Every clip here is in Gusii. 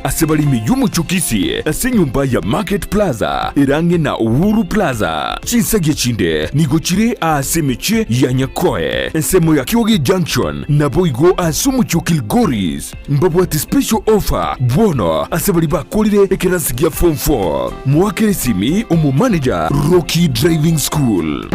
Ase bare ime y'omochie o Kisii, ase enyomba ya Market Plaza ere ang'e na Uhuru Plaza. Chinsagia chinde nigo chire aase emechie ya Nyakoe, ensemo ya Kioge Junction, naboigo ase omochie o Kilgoris. Mbabwate special offer bono ase baria bakorire ekerasi gia form 4. Moakere esimi omomanager Rocky Driving School.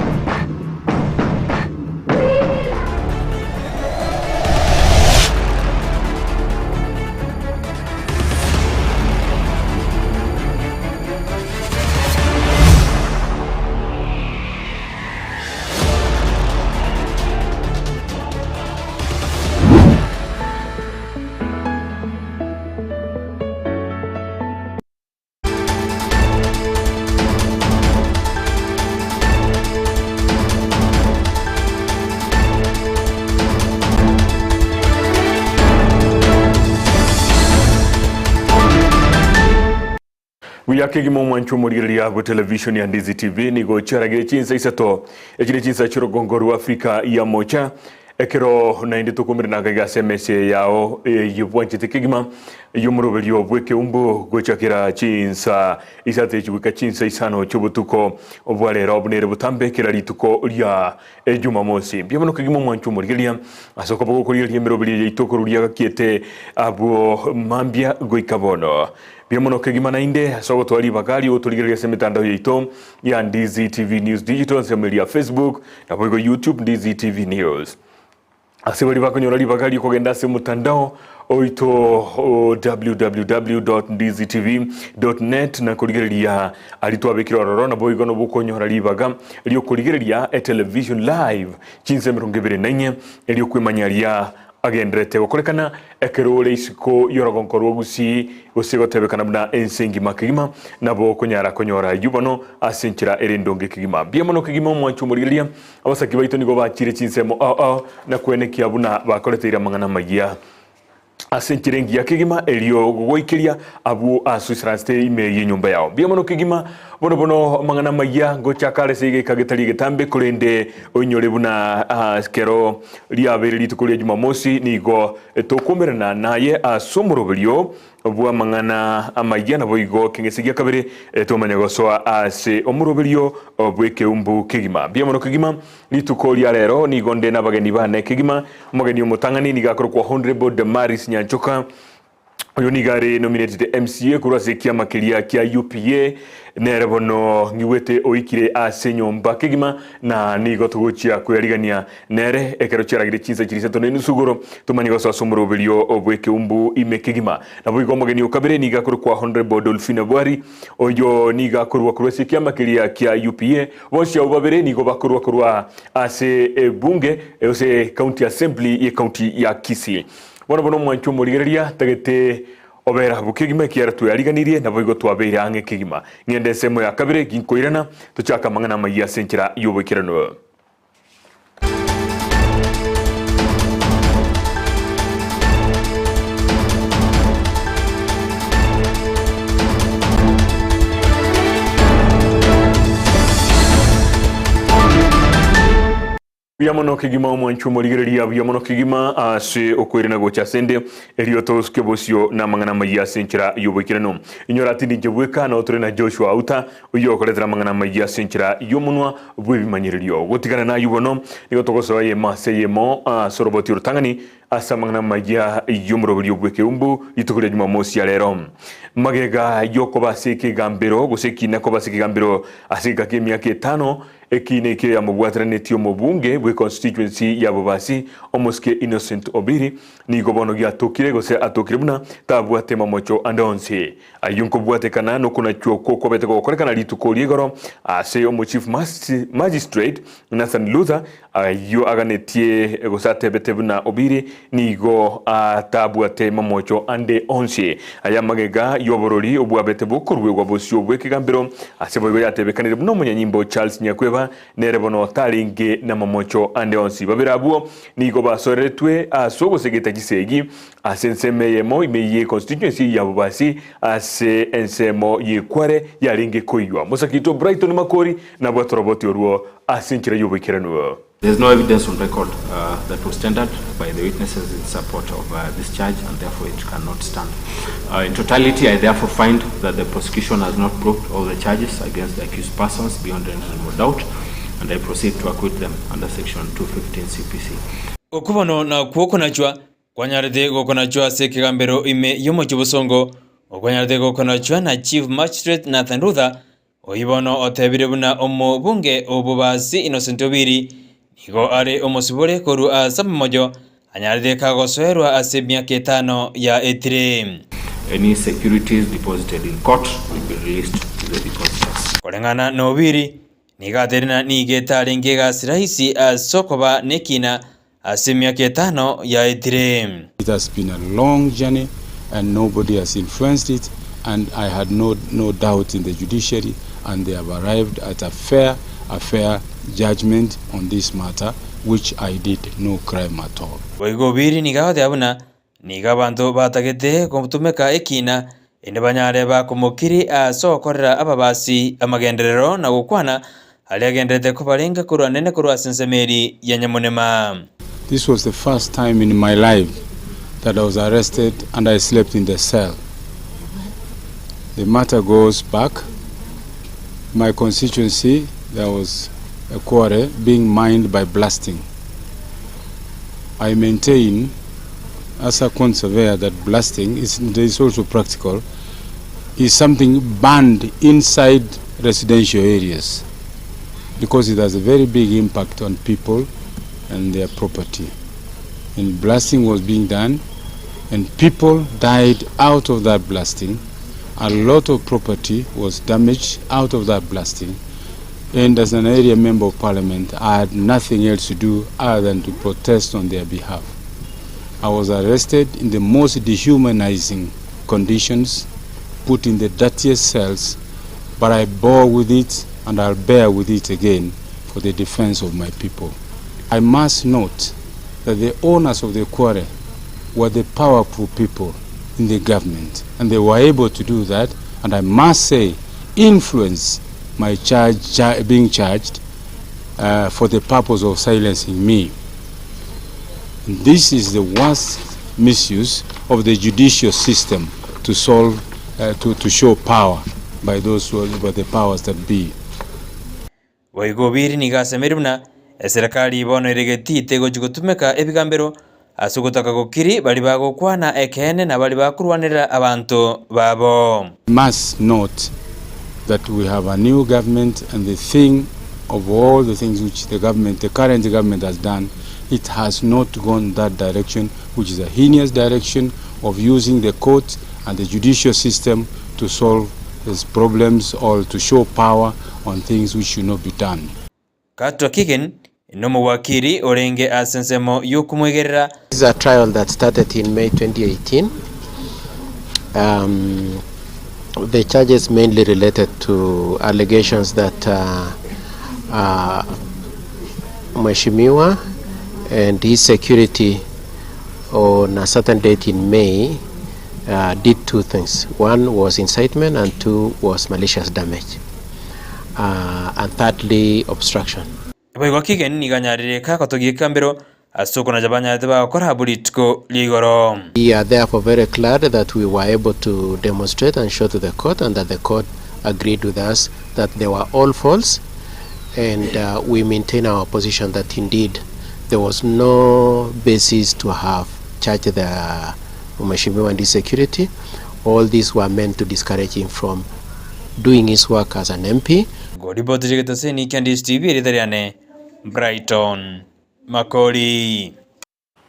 Buya kegima omwancho omorigereria bwe television ya Ndizi TV nigo chiaragire chinsa isato echire chinsa chi'orogongo rwa Afrika ya Mocha ekero naende tokomerana gaiga ase emesa eye yao eye bwanchete kegima y'omoroberio bw'ekeumbu gochakera chinsa isato echi goika chinsa isano chi'obotuko bwa rero buna ere botambe kera rituko ria Ejumamosi. Mbuya mono kegima omwancho omorigereria ase okoba gokorigereria emeroberio yaito koruria gakiete abwo mambia goika bono. Mbuya mono kegima naende ase ogotoa ribaga ri'ogotorigereria ase emetandao yaito ya Ndizi TV News Digital ensemo eria ya Facebook naboigo YouTube Ndizi TV News. Ase baria bakonyora ribaga ri'okogenda ase omotandao oito o www.ndizitv.net na korigereria aria twabekire ororo naboigo nabo okonyora ribaga ri'okorigereria etelevision live chinsa 24 erio kwemanya aria agenderete gokorekana ekero ore isiko y'orogonko rwa Gusii gose gotebekana buna ense engima kegima nabo okonyara konyora ayio bono ase enchera ere endonge kegima. Mbuya mono kegima omwancho omorigereria Abasaki baito nigo bachire chinsemo ao ao na kwenekia buna bakoreteire amang'ana amayia ase enchera engiya kegima, erio goikeria abwo ase oisaransete ime y'enyomba yao. Mbuya mono kegima, bono bono amang'ana amayia ngochaka are ase egeka getari egetambe, korende oinyore buna kero riabeire rituko ria Jumamosi nigo tokomerana naye ase omoroberio bw'amang'ana amayia, naboigo ekeng'ese gia kabere twamanya gosoa ase omoroberio bw'ekeumbu kegima. Mbuya mono kegima, rituko ria rero nigo nde nabageni bane kegima. Omogeni omotang'ani nigo akorokwa Honourable Damaris Nyanchoka, oyo nigo are nominated MCA korwa ase ekiama keria kia UPA, nere bono ng'igwete oikire ase enyomba kegima na nigo togochia koyarigania Nere ekero chiaragire chinsa chiria isato na enusu igoro, tomanye gosoa ase omoroberio bw'ekeumbu ime kegima. Naboigo omogeni o kabere nigo akorokwa Honourable Dolphina Bwari, oyo nigo akorwa korwa ase ekiama keria kia UPA. Bonsi abwo babere nigo bakorwa korwa ase ebunge gose County Assembly ye county ya Kisii. Bono bono omwancho omorigereria tagete obera abwo kegima ekiagera tweariganirie, naboigo twabeire ang'e kegima. Ng'ende ensemo ya kabere ginkoirana, tochake amang'ana amayia ase enchera y'oboikeranu. Buya mono kegima omwanchwa omorigereria, buya mono kegima ase okoirana gocha ase 'nde, erio tosuke bosio namang'ana amayia ase enchera y'oboikeranu. Inyora tindi inche bweka, nao tore na Joshua Auta, oyio okoretera amang'ana amayia ase enchera y'omonwa bw'ebimanyererio. Gotigana nayio bono, nigo togosoa eyemo ase eyemo ase oroboti orotang'ani ase amang'ana amayia y'omoroberio bw'ekeumbu rituko ria Jumamosi ya rero. Magega y'okoba ase ekegambero gose ekina koba ase ekegambero ase egeka ki'emiaka etano, Ekiina ekio yamobwateranetie omobunge bwe constituency ya Bobasi, omosike Innocent Obiri, nigo bono giatokire gose atokire buna tabwate mamocho ande onsi. Ayio nkobwatekana nokonachwa okwo kwabete gokorekana rituko ria igoro ase omo Chief Magistrate Nathan Luther ayio aganetie gose atebete buna Obiri nigo atabwate mamocho ande onsi. Aya amagega y'oborori obwabete bokoruegwa bosio bw'ekegambero, ase boigo yatebekanire buna omonyanyimbo Charles Nyakweba nere bono tarenge namamocho ande onsi. Babere abwo nigo basoreretwe ase ogosegeta chisegi ase ensemo eyemo ime ye constituency ya Bobasi ase ensemo y'ekware yarenge koiywa. Mosakito Brighton Makori nabwate oroboti orwo ase enchera y'oboikeranu. There is no evidence on record that was tendered by the witnesses in support of this charge and therefore it cannot stand. In totality, I therefore find that the prosecution has not proved all the charges against the accused persons beyond any reasonable doubt and I proceed to acquit them under section 215 CPC. Okwo bono nakwo okonachwa kwanyarete gokonachwa ase ekegambero ime y'omochie bosongo, okonyarete gokonachwa na Chief Magistrate Nathan Rutha, Oyio bono otebire buna omobunge o Bobasi Innocent Obiri nigo are omosibore korwa ase amamocho anyarete kagosoerwa ase emiaka etano yaetire. Any securities deposited in court will be released to the depositors. Koreng'ana na Obiri, nigo ateire na nigo etarenge egasi rahisi ase okoba nekina ase emiaka etano yaetire. It has been a long journey and nobody has influenced it and I had no no doubt in the judiciary and they have arrived at a fair a fair judgement on this matter which I did no crime at all. Boigo Obiri nigo agoteba buna nigo abanto batagete gotumeka ekina ende banyare bakomokiri ase ogokorera ababasi amagenderero na gokwana aria agendererete kobarenga korwa nene korwa ase ensemo eri ya nyamonema. This was the first time in my life that I was arrested and I slept in the cell. The matter goes back. My constituency there was a quarry being mined by blasting. I maintain as a conservator that blasting is, is also practical is something banned inside residential areas because it has a very big impact on people and their property. And blasting was being done and people died out of that blasting. A lot of property was damaged out of that blasting. And as an area member of parliament, I had nothing else to do other than to protest on their behalf. I was arrested in the most dehumanizing conditions, put in the dirtiest cells, but I bore with it and I'll bear with it again for the defense of my people. I must note that the owners of the quarry were the powerful people in the government and they were able to do that and I must say influence my charge, char being charged uh, for the purpose of silencing me. And this is the worst misuse of the judicial system to solve, uh, to, to show power by those who are, by the powers that be. Boigo Obiri nigo asemeire buna eserekari bono ere getii tegochi gotumeka ebigambero ase ogotaka gokiri baria bagokwana ekeene na baria bakorwanerera abanto babo. Must note that we have a new government and the thing of all the things which the government, the current government has done, it has not gone that direction, which is a heinous direction of using the court and the judicial system to solve these problems or to show power on things which should not be done. Katwa Kigen nomowakiri orenge ase ensemo y'okomoigerera. This is a trial that started in May 2018. Um, the charges mainly related to allegations that uh, uh, Mheshimiwa and his security on a certain date in May uh, did two things. One was incitement and two was malicious damage. Uh, and thirdly, obstruction. Boigo Kigen nigo anyarire kagotogia ekambero ase okonacha banyarete bagokora abwo rituko ria igoro. We are therefore very glad that we were able to demonstrate and show to the court and that the court agreed with us that they were all false and uh, we maintain our position that indeed there was no basis to have charged the Mheshimiwa and his security. All these were meant to discourage him from doing his work as an MP. Ngoriboti chigeteseni kia Ndish TV erieta riane Brighton Makori.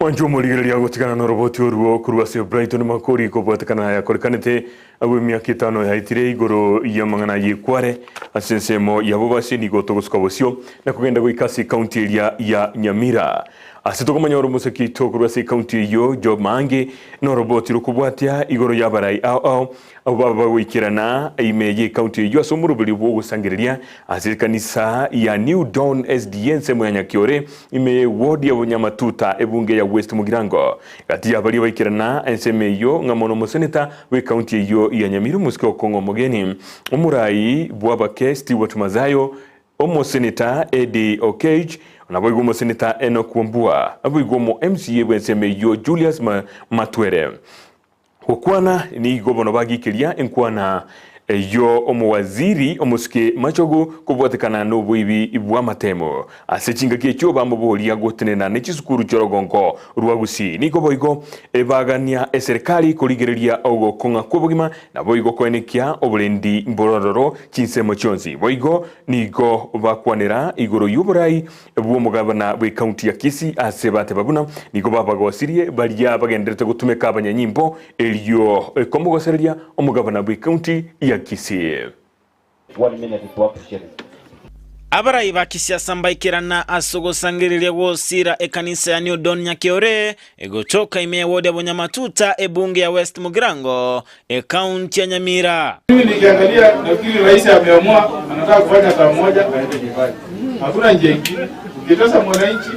Mwanche omorigereria agotigana noroboti oruo korwa ase Brighton Makori kobwatekana yakorekanete agwo emiaka etano yaetire igoro y'amang'ana y'ekware ase ensemo ya Bobasi nigo togosuka bosio na kogenda goika ase ekaunti eria ya Nyamira. Ase tokomanya ore omoseki oito korwa ase ekaunti eyio Job Maangi noroboti rokobwatia igoro y'abarai ao ao abwo baba bagoikerana ime y'ekaunti eyio ase omoroberio bw'ogosangereria ase ekanisa ya New Dawn SDA ensemo ya Nyakiore ime y'eward ya Bonyamatuta ebunge ya West Mugirango. Gati y'abaria baikerana ensemo eyio ng'a mono omoseneta bw'ekaunti eyio ya Nyamira omosike Okong'o Omogeni, omorai bw'abake Stewart Madzayo, Omoseneta Eddie Oketch. Naboigo omoseneta Enock Wambua, naboigo omo MCA bw'ensemo eyio Julius Matwere. Gokwana nigo bono bagikeria enkwana eyio omowaziri omosuke Machogu kobwatekana noboibi bw'amatemo. Ase chingaki echio bamoboria gotenena ne chisukuru chi'orogongo rwa Gusii. Nigo boigo bagania eserekari korigereria ogokong'a kw'obogima naboigo koenekia oborendi mborororo chinsemo chionsi. Boigo nigo bakwanera igoro y'oborai bw'omogabana bw'ecounty ya Kisii ase bateba buna nigo babagosirie baria bagenderete gotumeka abanyanyimbo erio komogosereria omogabana bw'ecounty ya Kisii. Abarai ba kisiasa mbaikerana ase ogosangereria gw'osira ekanisa ya New Dawn Nyakeore egotoka ime ya ward ya Bonyamatuta ebunge ya West Mugirango ekaunti ya Nyamira. Mimi nikiangalia nafikiri rais ameamua anataka kufanya saa moja aende nyumbani. Hakuna njia ingine. Ukitesa mwananchi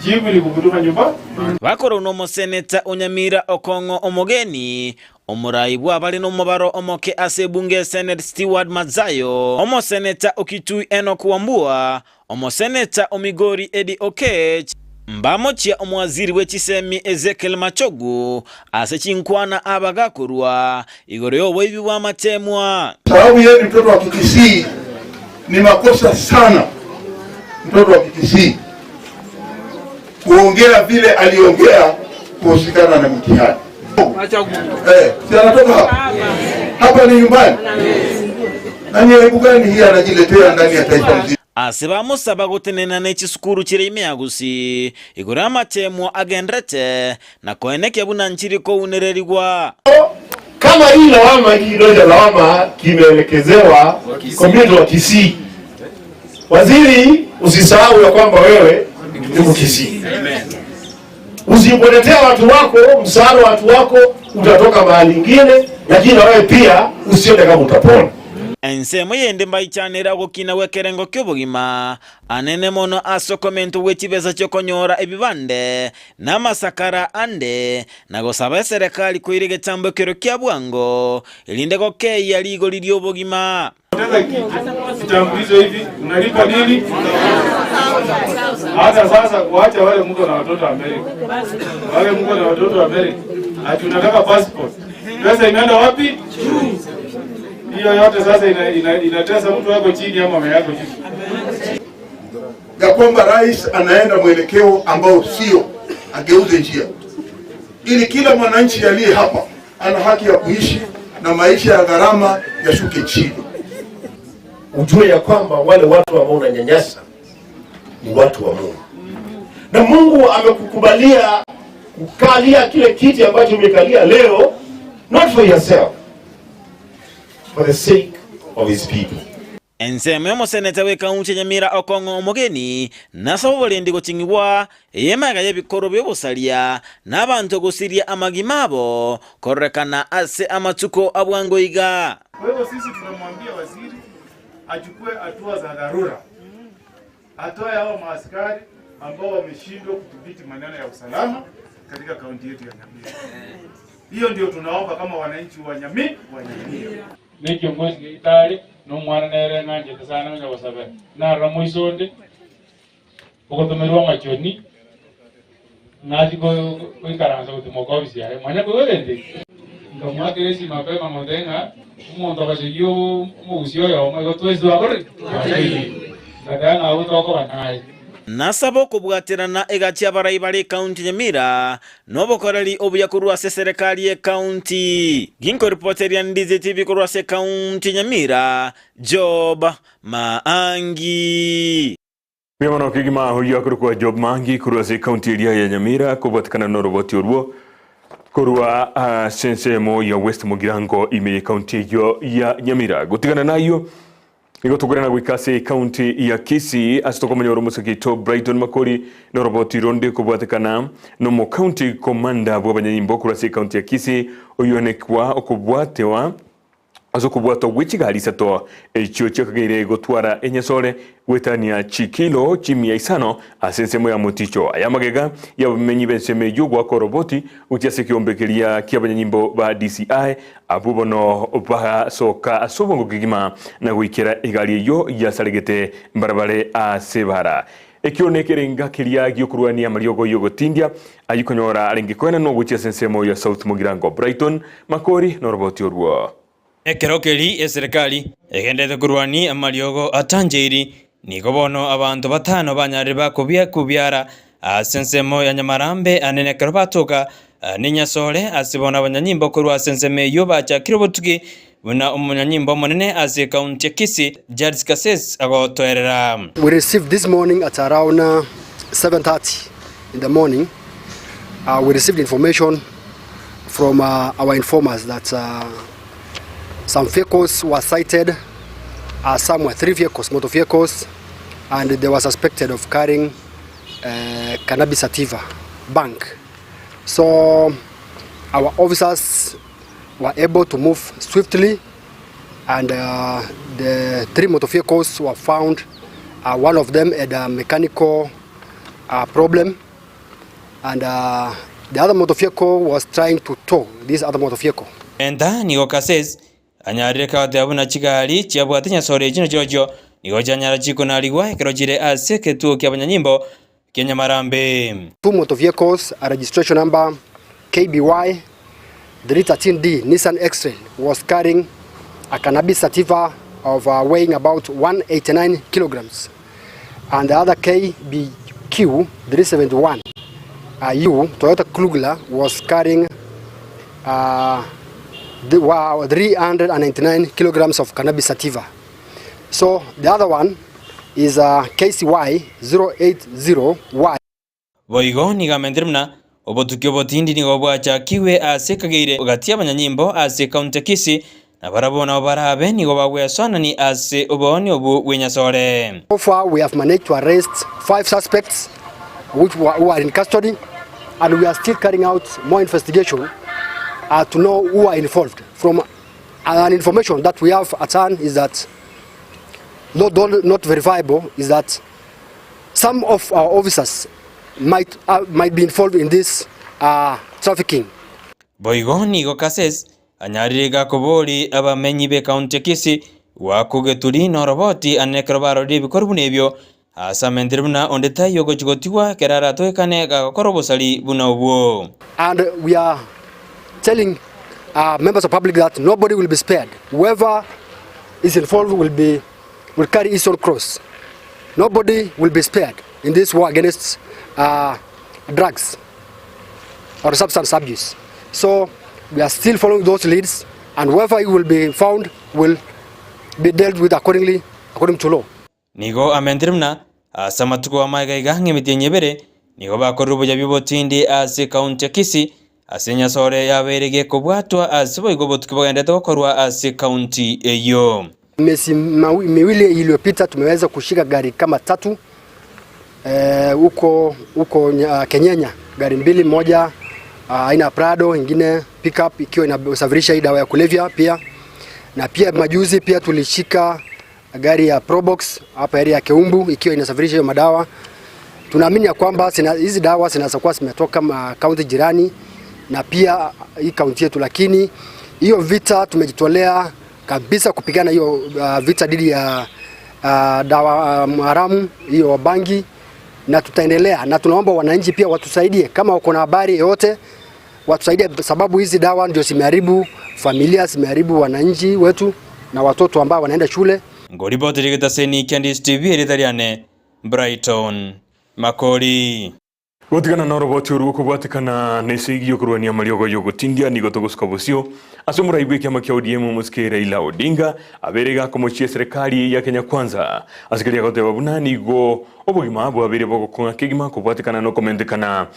jibu ni kukutuma nyumba. Bakorwa nomoseneta o Nyamira Okong'o Omogeni, omorai bw'abare nomobaro omoke ase ebunge ya Senate Steward Madzayo, omoseneta o Kitui Enock Wambua, Omoseneta o Migori Eddy Oketch, mbamochia omowaziri bwe chisemi Ezekiel Machogu ase chinkwana abagakorwa igoro y'oboibi bw'amatemwa. Sababu yeye ni mtoto wa Kikisii, ni makosa sana mtoto wa Kikisii kuongea vile aliongea kuhusikana na mitihani. Eh, si anatoka hapa hapa, ni nyumbani. Na ni aibu gani hii anajiletea ndani ya taifa mzima? Ase bamosaba gotenena ne chisukuru chire ime ya Gusii igoro y'amateemwa agenderete na koenekia buna nchiri kounererigwa. Kama hii lawama hii kidole cha lawama kimeelekezewa community wa Kisii. Waziri, usisahau ya kwamba wewe ni Mkisii. Usipoletea watu wako msaada, watu wako utatoka mahali ingine, lakini na wewe pia usione kama utapona. Ensemo yende mbaichanere ogokina gw'ekerengo ki'obogima, anene mono ase okomentwa gwe chibesa chi'okonyora ebibande, na amasakara ande, na gosaba eserekari koira egetambo ekero kia bwango, erinde gokeyia rigori ri'obogima. Kitambulisho hivi unalipa nini? Hata sasa kuacha wale mko na watoto Amerika, wale mko na watoto Amerika, ati unataka passport, pesa imeenda wapi? Hiyo yote sasa inatesa ina, ina mtu wako chini ama mama yako chini ya kwamba rais anaenda mwelekeo ambao sio, ageuze njia ili kila mwananchi aliye hapa ana haki ya kuishi na maisha ya gharama yashuke chini. Ujue ya kwamba wale watu ambao unanyanyasa ni watu wa Mungu, na Mungu amekukubalia kukalia kile kiti ambacho umekalia leo, not for yourself, for the sake of his people. Ensemo y'omoseneta bw'ekaunti ya Nyamira Okong'o Omogeni nasaba oborendi goching'igwa ey'emagega y'ebikoro bi'obosaria na abanto gosiria amagima abo kororekana ase amatuko a bwango iga. Kwa hivyo sisi tunamwambia waziri achukue hatua za dharura, atoe hao maaskari ambao wameshindwa kudhibiti maneno ya usalama katika kaunti yetu ya Nyamira. Hiyo ndio tunaomba kama wananchi wa Nyamira wa Nyamira. Ne ekiongosi giaito are, na omwana nere ng'anchete sana onye gosabera. Narora moiso onde, ogotomerwa amachoni, nachia goikaransa gotimoka ofisi yaye, manya koigwa egento ekio. Nkamoakera esimi mapema ngoteba ng'a omonto agachegia omogusii oyomo igo twensi twakorire ki? Twachegirie. Ngateba ng'a abwo tokoba naye. Nasaba okobwaterana egati y'abarai bare ekaunti ya Nyamira nobokoreri obuya korwa ase eserekari y'ekaunti. Ginkoripoteria Ndizi TV korwa ase ekaunti ya Nyamira, Job Maangi. Mbuya mono kegima oyio akorokwa Job Maangi korwa ase ekaunti eria ya Nyamira kobwatekana noroboti orwo korwa ase ensemo ya West Mugirango ime y'ekaunti eyio ya Nyamira. Gotigana nayio Nigo tokorana goika ase ekaunti ya Kisii ase tokomonyora omosike oito Brighton Makori noroboti ronde kobwatekana nomokaunti komanda bw'abanyanyimbo korwa ase ekaunti ya Kisii oyonekwa okobwatewa ase okobwatwa gwe chigari isato echio chiakageire gotwara enyasore goetania chikilo chimia isano ase ensemo ya Moticho. Aya amagega y'abamenyi b'ensemo eyio goaka oroboti gochia ase ekeombe keria ki'abanyanyimbo ba DCI Abwo bono bagasoka ase obongo kegima na goikera egari eyio yasaregete mbarabare ase ebara. Ekio nekerenga keria gi'okorwania amariogo y'ogotindia ayio konyora arenge koenanwa gochia ase ensemo ya South Mugirango Brighton Makori noroboti orwo. Ekero keria eserekari egenderete korwania amariogo atancheiri, nigo bono abanto batano banyarire bakobia kobiara ase ensemo ya Nyamarambe anene ekero batoka nenyasore ase bono abanyanyimbo korwa ase ensemo eyio bachakire obotuki buna omonyanyimbo omonene ase ekaunti ya Kisii Charles Kasese agotoerera. We received this morning at around 7:30 in the morning uh, we received information from uh, our informers that uh, some vehicles were sighted uh, somewhere, three vehicles, motor vehicles, and they were suspected of carrying uh, cannabis sativa bank. So our officers were able to move swiftly and uh, the three motor vehicles were found. Uh, one of them had a mechanical uh, problem and uh, the other motor vehicle was trying to tow this other motor vehicle. Enta nigo Kasese anyarire kagoteba buna chigari chiabwate nyasore echio nachirochio nigo chianyara chikonarigwa ekero chire ase egetuo ki'abanyanyimbo kia Nyamarambe. Two motor vehicles, a registration number KBY 313D Nissan X-Trail was carrying a cannabis sativa of uh, weighing about 189 kilograms and the other KBQ 371 uh, U Toyota Kluger was carrying uh, the, wow, 399 kilograms of cannabis sativa. So the other one is uh, KCY 080Y. Boigo nigo amentire buna obotuki obotindi nigo bwachakigwe ase ekageire gati y'abanyanyimbo ase ekaunti ya Kisii, na barabwo nabo barabe nigo bagwesoanani ase obooni obwo bw'enyasore. So far we have managed to arrest five suspects which were, who are in custody and we are still carrying out more investigation uh, to know who are involved. From an information that we have at hand is that not, not verifiable is that some of our officers might, uh, might be involved in this uh, trafficking. Boigo nigo Kasese anyarire gakobori abamenyi b'ekaunti ya Kisii goakwa geturi na oroboti ane ekero barorire ebikorwa buna ebio ase amentire buna onde taiyo ogochia gotigwa ekero aratoekane gagokora obosari buna obwo. And we are telling uh, members of public that nobody will be spared. Whoever is involved will be will carry his own cross. Nobody will be spared in this war against uh, drugs or substance abuse. So we are still following those leads and whoever will be found will be dealt with accordingly according to law. Nigo amentire buna ase amatuko amaiga iga ng'emitienyi ebere nigo bakorire oboyabi obotindi ase ekaunti ya Kisii ase enyasore yabeire gekobwatwa ase boigo obotuki bogendete gokorwa ase ekaunti eyio. Miezi miwili iliyopita tumeweza kushika gari kama tatu huko eh, huko Kenyenya, gari mbili, moja aina ya Prado, ingine pickup ikiwa inasafirisha hii dawa ya kulevya pia. Na pia majuzi pia tulishika gari ya Probox hapa area ya Keumbu ikiwa inasafirisha hiyo madawa. Tunaamini ya kwamba hizi dawa zinaweza kuwa zimetoka kaunti jirani na pia hii kaunti yetu, lakini hiyo vita tumejitolea kabisa kupigana hiyo uh, vita dhidi ya uh, dawa um, haramu hiyo bangi, na tutaendelea, na tunaomba wananchi pia watusaidie kama wako na habari yoyote watusaidie, sababu hizi dawa ndio zimeharibu familia, zimeharibu wananchi wetu na watoto ambao wanaenda shule. Ngoriboti rigetaseni Candice TV eritha riane Brighton Makori. Gotigana na oroboti oru gokobwatekana na esegi yokorwania amariogo yogotindia nigo togosuka bosio ase omorai bwa ekiama kia ODM omosike Raila Odinga abere gakomochia eserekari ya Kenya Kwanza ase keria agoteba buna nigo obogima bwabeire bogokong'a kegima kobwatekana na okomentekana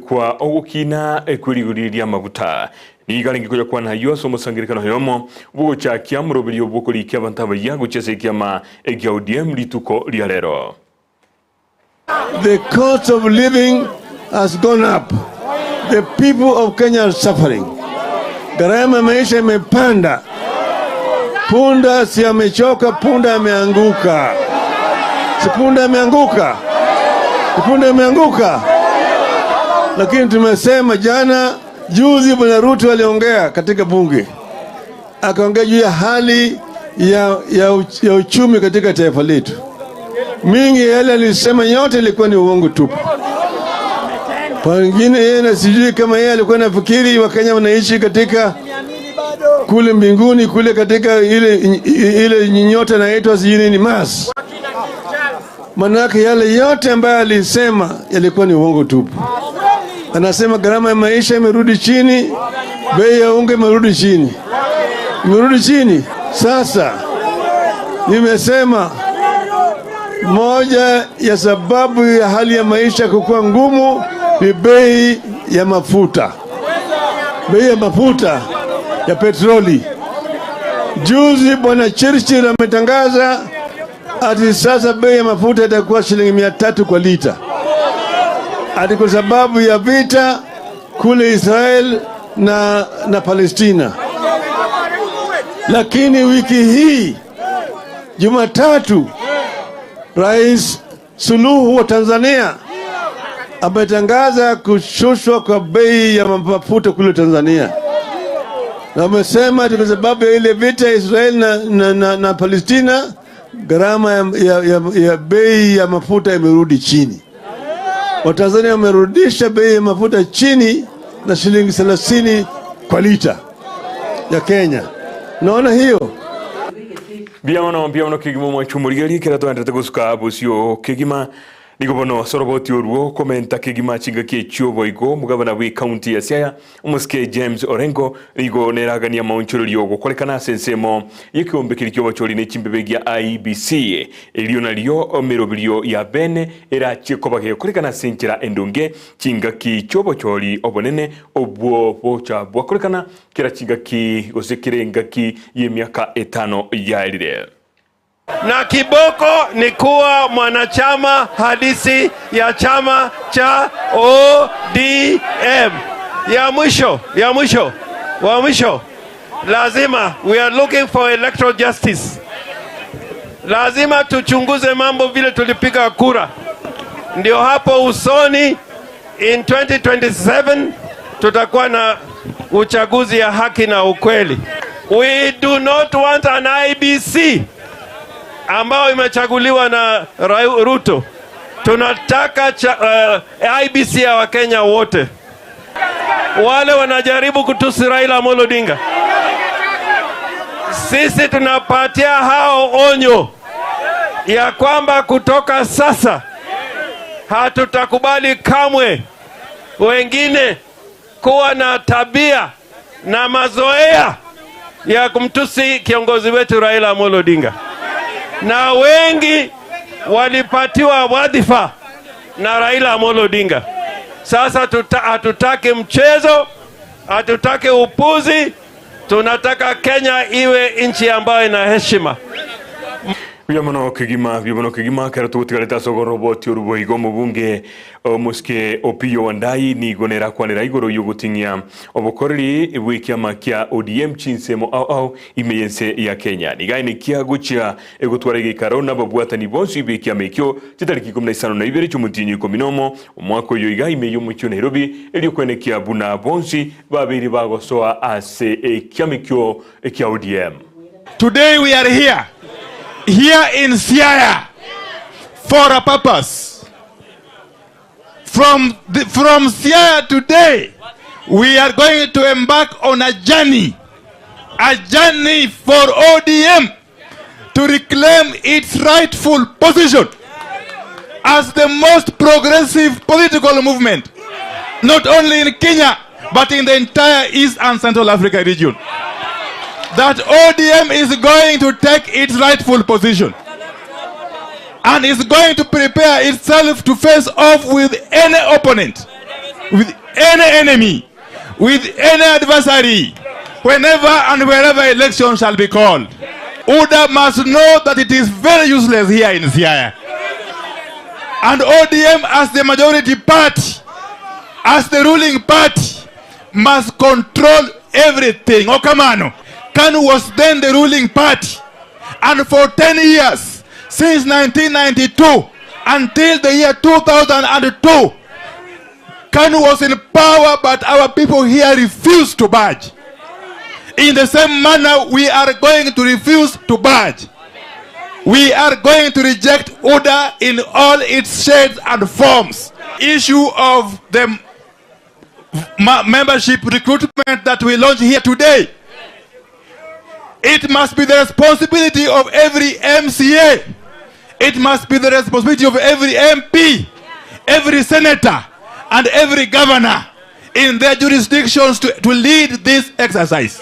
kwa ogokina kwerigori ria amaguta. Nigo arenge koyakwana ayio ase omosangererekano oyomo bw'ogochakia omoroberio bw'okorikia abanto abayia gochia ase ekiama ekia ODM rituko ria rero. The cost of living has gone up. The people of Kenya are suffering. Gharama ya maisha imepanda. Punda si amechoka, punda ameanguka. Si punda ameanguka? Si punda ameanguka? Lakini tumesema jana, juzi Bwana Ruto aliongea katika bunge, akaongea juu ya hali ya, ya, ya uchumi katika taifa letu. Mingi yale alisema yote ilikuwa ni uongo tupu. Pengine yeye na sijui kama yeye alikuwa nafikiri Wakenya wanaishi katika kule mbinguni kule katika ile ile nyota inaitwa sijui nini Mars. Manake yale yote ambayo alisema yalikuwa ni uongo tupu. Anasema gharama ya maisha imerudi chini, bei ya unga imerudi chini, imerudi chini. Sasa nimesema moja ya sababu ya hali ya maisha kukuwa ngumu ni bei ya mafuta, bei ya mafuta ya petroli. Juzi bwana Churchill ametangaza ati sasa bei ya mafuta itakuwa shilingi 300 kwa lita, ati kwa sababu ya vita kule Israel na Palestina. Lakini wiki hii Jumatatu, Rais Suluhu wa Tanzania ametangaza kushushwa kwa bei ya mafuta kule Tanzania, na amesema ati kwa sababu ya ile vita ya Israel na Palestina, gharama ya bei ya mafuta imerudi chini. Watanzania wamerudisha bei ya mafuta chini na shilingi 30 kwa lita ya Kenya. Naona hiyo Mbiamono mbiamono kigima mwanchu murigeri kera twendete gusuka bucio kigima nigo bono soroboti oruo komenta kigima chingaki echio boigo mugabana wi county ya Siaya omusike James Orengo nigo neragania maunchurio gukorekana ase ensemo yekiombe kiri kiobochori ne chimbebe gia IEBC erio nario merobirio ya bene erachie koba gekorekana ase enchera endonge chingaki chiobochori obonene obwo bocha bwakorekana kera chingaki gose kere engaki y'emiaka 5 yaerire. Na kiboko ni kuwa mwanachama halisi ya chama cha ODM. Ya mwisho, ya mwisho, wa mwisho, lazima we are looking for electoral justice. Lazima tuchunguze mambo vile tulipiga kura, ndio hapo usoni in 2027 tutakuwa na uchaguzi ya haki na ukweli. We do not want an IEBC ambao imechaguliwa na Ruto. Tunataka IEBC ya Wakenya wote. Wale wanajaribu kutusi Raila Amolo Odinga, sisi tunapatia hao onyo ya kwamba kutoka sasa hatutakubali kamwe wengine kuwa na tabia na mazoea ya kumtusi kiongozi wetu Raila Amolo Odinga. Na wengi walipatiwa wadhifa na Raila Amolo Odinga. Sasa hatutaki mchezo, hatutaki upuzi, tunataka Kenya iwe nchi ambayo ina heshima. Biomono kigima biomono kigima kero tugutigarite ase ogoroboti oruboigo omobunge omoske Opiyo Wandayi nigo nerakwanera igoro yogoting'ia obokoreri bwa ekiama kia ODM chinsemo ao ao ime yense ya Kenya nigaenekia gochia egotwara egekaro na ababwatani bonsi ba ekiama ekio chitariki 15 na chiomotinyi 11 omwaka oyo iga ime yomochio Nairobi erio kwenekia buna bonsi babere bagosoa ase ekiama ekio ekia ODM. Today we are here in Siaya for a purpose. From Siaya today, we are going to embark on a journey, a journey for ODM to reclaim its rightful position as the most progressive political movement, not only in Kenya, but in the entire East and Central Africa region. That ODM is going to take its rightful position and is going to prepare itself to face off with any opponent, with any enemy, with any adversary, whenever and wherever election shall be called. UDA must know that it is very useless here in Siaya. And ODM as the majority party, as the ruling party, must control everything. Okamano. KANU was then the ruling party, and for 10 years, since 1992 until the year 2002, KANU was in power, but our people here refused to budge. In the same manner, we are going to refuse to budge. We are going to reject UDA in all its shades and forms. Issue of the membership recruitment that we launch here today. It must be the responsibility of every MCA. It must be the responsibility of every MP, every senator, and every governor in their jurisdictions to, to lead this exercise.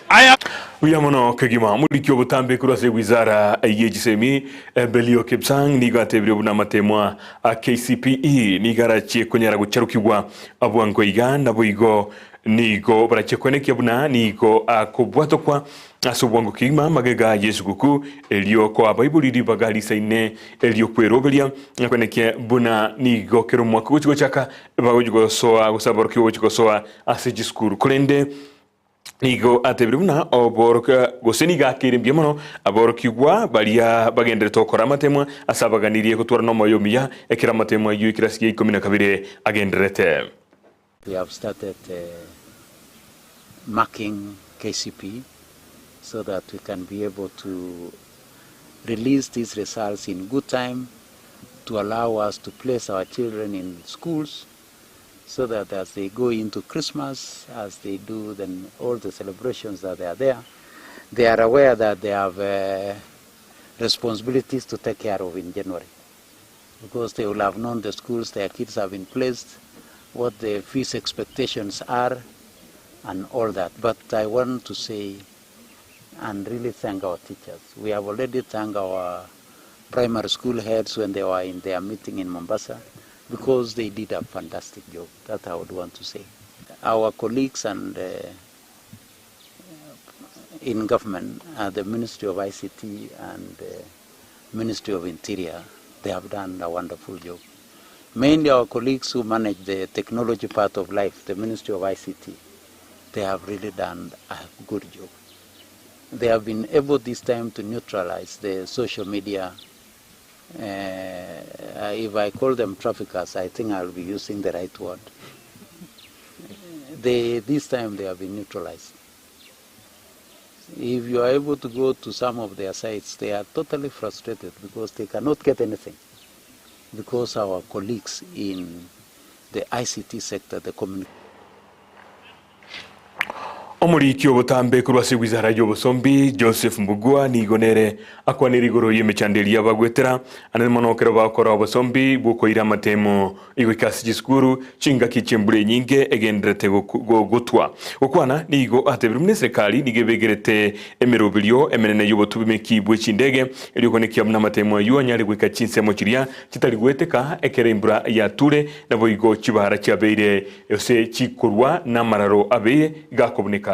I am Buya mono kegima moriki obotambe korwa ase wizara ye chisemi Belio Kipsang nigo atebire buna amatemwa a KCPE nigo arachie konyara gocharukigwa bwango iga naboigo nigo barachie koenekia buna nigo akobwatokwa ase obwango kegima magega y'esuguku erio koa abaibori ribaga risaine eri'okweroberia na koenekia buna nigo kera omwaka ogochia gochaka bagochia gosoa gose aborokigwa gochia gosoa ase chisukuru korende Nigo atebire buna oborokia gose nigo akeire mbuya mono aborokigwa baria bagenderete gokora amatemwa ase abaganirie gotwara nomoyo omuya ekero amatemwa ayio ekerasi gia ikomi na kabere agendererete. We have started marking KCPE so that we can be able to release these results in good time to allow us to place our children in schools so that as they go into Christmas, as they do then all the celebrations that they are there, they are aware that they have uh, responsibilities to take care of in January. Because they will have known the schools their kids have been placed, what the fees expectations are, and all that. But I want to say and really thank our teachers. We have already thanked our primary school heads when they were in their meeting in Mombasa because they did a fantastic job. That I would want to say. Our colleagues and uh, in government, uh, the Ministry of ICT and uh, Ministry of Interior, they have done a wonderful job. Mainly our colleagues who manage the technology part of life, the Ministry of ICT, they have really done a good job. They have been able this time to neutralize the social media. Uh, if I call them traffickers, I think I'll be using the right word. They, this time they have been neutralized. If you are able to go to some of their sites, they are totally frustrated because they cannot get anything. Because our colleagues in the ICT sector, the community. Omoriki obotambe korwa ase wizara y'obosombi Joseph Mbugua nigo nere akwanire igoro y'emechando eria bagwetera anene mono ekero bagokora obosombi bw'okoira amatemo igoika ase chisukuru chingaki chi'embura enyinge egendererete gotwa. Gokwana nigo atebire buna eserekari nigo ebegerete emeroberio emenene y'obotubimeki bwe chindege erio konekia buna amatemo ayio anyare goika chinsemo chiria chitari goeteka ekero embura yature naboigo chibara chiabeire Gose chikorwa namararo abe gakobuneka.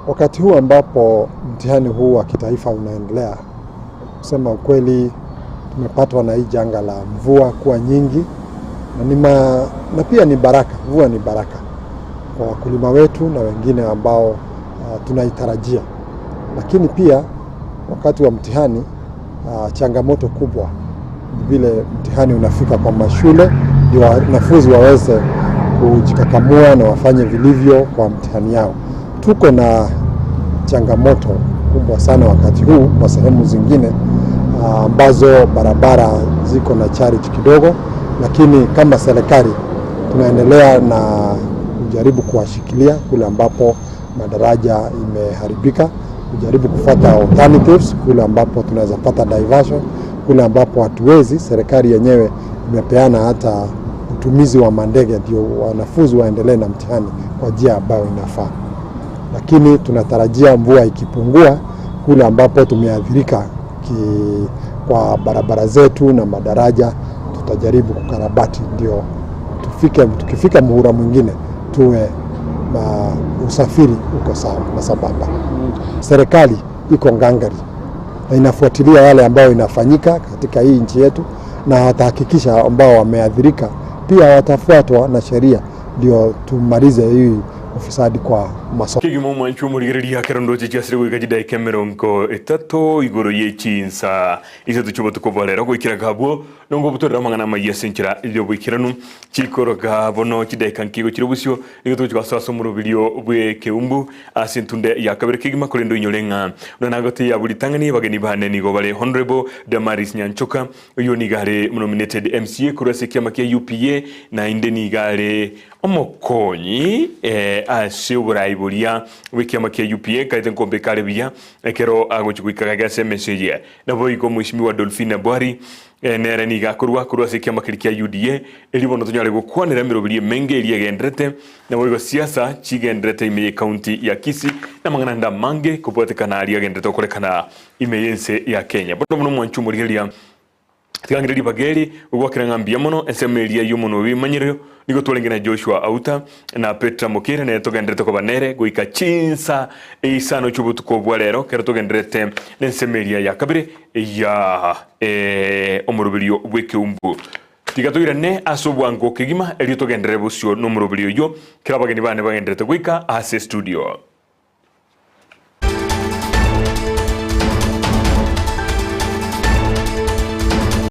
Wakati huu ambapo mtihani huu wa kitaifa unaendelea, kusema ukweli, tumepatwa na hii janga la mvua kuwa nyingi na, ni ma, na pia ni baraka. Mvua ni baraka kwa wakulima wetu na wengine ambao uh, tunaitarajia, lakini pia wakati wa mtihani uh, changamoto kubwa vile mtihani unafika kwa mashule ndio wanafunzi waweze kujikakamua na wafanye vilivyo kwa mtihani yao. Tuko na changamoto kubwa sana wakati huu kwa sehemu zingine ah, ambazo barabara ziko na charge kidogo, lakini kama serikali tunaendelea na kujaribu kuwashikilia kule ambapo madaraja imeharibika, kujaribu kufuata alternatives kule ambapo tunaweza pata diversion, kule ambapo hatuwezi, serikali yenyewe imepeana hata utumizi wa mandege ndio wanafunzi waendelee na mtihani kwa njia ambayo inafaa. Lakini tunatarajia mvua ikipungua kule ambapo tumeathirika ki, kwa barabara zetu na madaraja, tutajaribu kukarabati ndio tufike, tukifika muhula mwingine tuwe na usafiri uko sawa na sambamba. Serikali iko ngangari na inafuatilia yale ambayo inafanyika katika hii nchi yetu, na watahakikisha ambao wameathirika pia watafuatwa na sheria, ndio tumalize hii ufisadi kwa masomo. Kegima omwanchi omorigereria ekero ndoche chiasire goika chidaeka emerongo etato igoro ye chinsa isato chi'obotuko bwa rero goikera gabwo nongo obutorere amang'ana amayia ase enchera y'oboikeranu chikoroga bono chidaeka nkigo chire bosio nigo togochia gosoa ase omoroberio bw'ekeumbu ase entunde ya kabere kegima korende oinyore ng'a buna nagoteia abwo ritang'ani abageni bane nigo bare Honourable Damaris Nyanchoka Oyio nigo are nominated MCA korwa ase ekiama kia UPA naende nigo are omokonyi ase oborai boria bw'ekiama kia UPA nkaete nkombeka are buya ekero agochia goika gake ase emesa eye. Naboigo Mheshimiwa Dolphina Bwari nere nigo akorwa korwa ase ekiama keria kia UDA erio bono tonyare gokwanera emeroberi emenge eria egenderete naboigo siasa chigenderete ime ye county ya Kisii na amang'ana ande amange kobwatekana aria agenderete gokorekana Ime y'ense ya Kenya. Bono buna omwancho omorigereria, tiga ng'ire ribaga eri gogwakera ng'a mbuya mono ensemo eria y'omonwa bw'ebimanyererio, nigo twarenge na Joshua Auta na Petra Mokere, nere togendererete koba nere goika chinsa isano chi'obotuko bwa rero, ekero togendererete nensemo eria ya kabere ya omoroberio bw'ekeumbu. Tiga toirane ase obwango kegima erio togenderere bosio nomoroberio oyio, kera abageni bane bagendererete goika ase estudio.